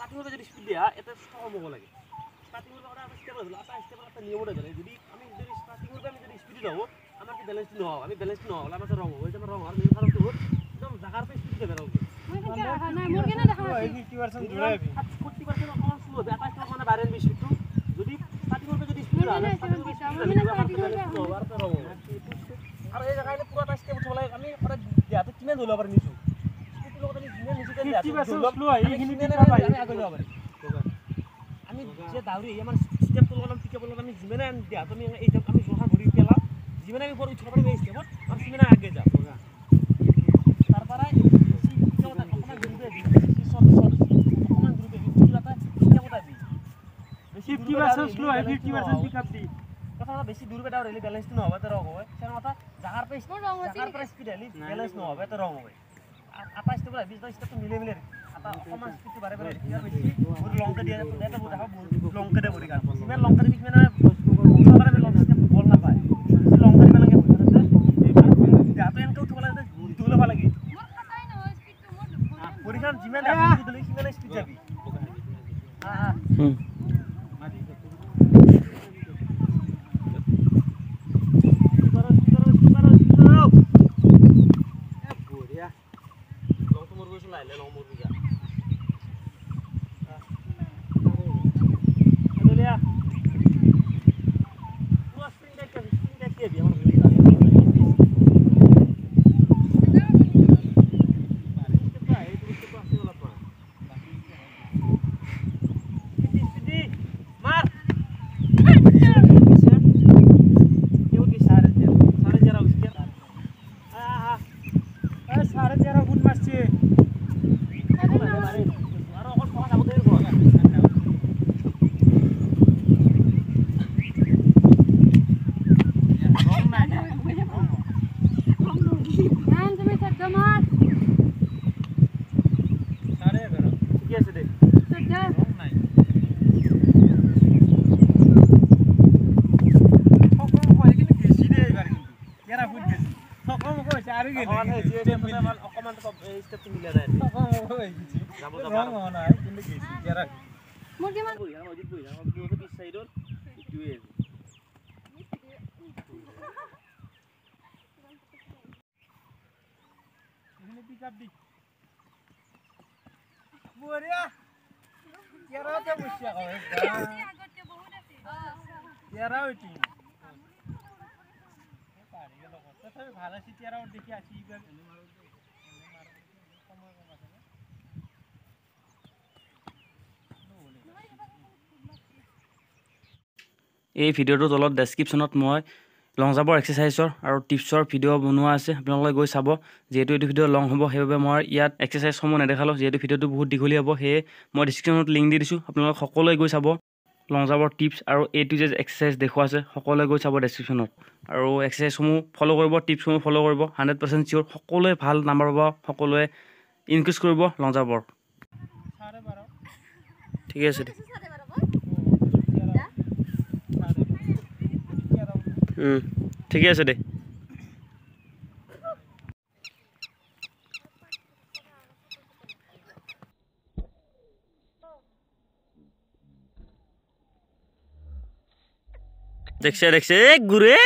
ষ্টাৰ্টিঙৰ যদি স্পীড দিয়া এটা কম হ'ব লাগে। ষ্টাৰ্টিঙৰ পৰা এটা ষ্টেপ আছে, এটা ষ্টেপত এটা নিয়ম আছে। যদি আমি যদি ষ্টাৰ্টিঙৰ পৰা আমি যদি স্পীড যাওঁ আমাৰ কি বেলেঞ্চটো নহ'ব, আমি বেলেঞ্চটো নহ'ব, আমাৰ ৰং হ'ব। আমাৰ ৰং হোৱাৰ মেইন কাৰণটো হ'ল একদম জাগাৰ পৰা স্পীড যাব লাগে। 40% অকণমান শ্ল' হ'ব, এটা ষ্টেপ মানে বাঢ়ি আনিব স্পীডটো। যদি ষ্টাৰ্টিঙৰ পৰা যদি স্পীড আহে আৰু এই জেগা পুৰা এটা ষ্টেপ উঠিব লাগে। আমি সদায় দেহাটো কিমান ধৰিব পাৰিম নিছোঁ স্পীডটোৰ লগত আমি যিমান নিছোঁ আমি আগুৱাই যাব পাৰিম। আমি যে দাউৰি আমাৰ ষ্টেপটোৰ লগত আমি পিকআপৰ লগত আমি যিমানে দেহাটো আমি এই আমি জোখা ঘূৰি পেলাম, যিমানে আমি ওপৰত উঠিব পাৰিম এই ষ্টেপত আমি সিমানে আগুৱাই যাম। তাৰ পৰাই অকণমান দূৰতে আহিবি, অকণমান দূৰতে আহিবি, কিবা এটা ষ্টেপত আহিবি। বেছি 50% পিক আপ দি কথা বেছি দূৰ পেটা হ'লে বেলেঞ্চটো নহ'ব, এটা ৰং হয়। সেই কথা জাগাৰ পৰা স্পীড আহিলে বেলেঞ্চ নহ'ব, এটা ৰং হয়। এটা ষ্টেপত আহিবি, এটা ষ্টেপটো মিলাই মিলাই এটা অকণমান স্পীডটো বাৰে বাৰে ইয়াৰ বেছি বহুত লংকে দিয়ে, এটা বহুত বহুত লংকে দিয়ে ভৰি গান। যিমান লংকে দিবি সিমানে লং ষ্টেপটো বল নাপায়, বেছি লংকে দিব লাগে। দেহাটো এনেকৈ উঠিব লাগে, দৌৰিব লাগে। ভৰিখন যিমান দিলে সিমানে স্পীড যাবি। এই ভিডিঅ'টোৰ তলত ডেছক্ৰিপশ্যনত মই লং জাম্পৰ এক্সাৰচাইজৰ আৰু টিপছৰ ভিডিঅ' বনোৱা আছে, আপোনালোকে গৈ চাব। যিহেতু এইটো ভিডিঅ' লং হ'ব সেইবাবে মই ইয়াত এক্সাৰচাইজসমূহ নেদেখালোঁ, যিহেতু ভিডিঅ'টো বহুত দীঘলীয়া হ'ব সেয়ে মই ডিছক্ৰিপশ্যনত লিংক দি দিছোঁ, আপোনালোক সকলোৱে গৈ চাব। লং জাম্পৰ টিপছ আৰু এ টু জেড এক্সাৰচাইজ দেখুওৱা আছে, সকলোৱে গৈ চাব ডেছক্ৰিপশ্যনত। আৰু এক্সাৰচাইজসমূহ ফ'ল' কৰিব, টিপছসমূহ ফ'ল' কৰিব, 100% চিয়'ৰ সকলোৱে ভাল নাম্বাৰ পাব, সকলোৱে ইনক্ৰিজ কৰিব লং জাম্পৰ। ঠিকে আছে দে। ঠিকে আছে দে। দেখছে দেখছে গুৰে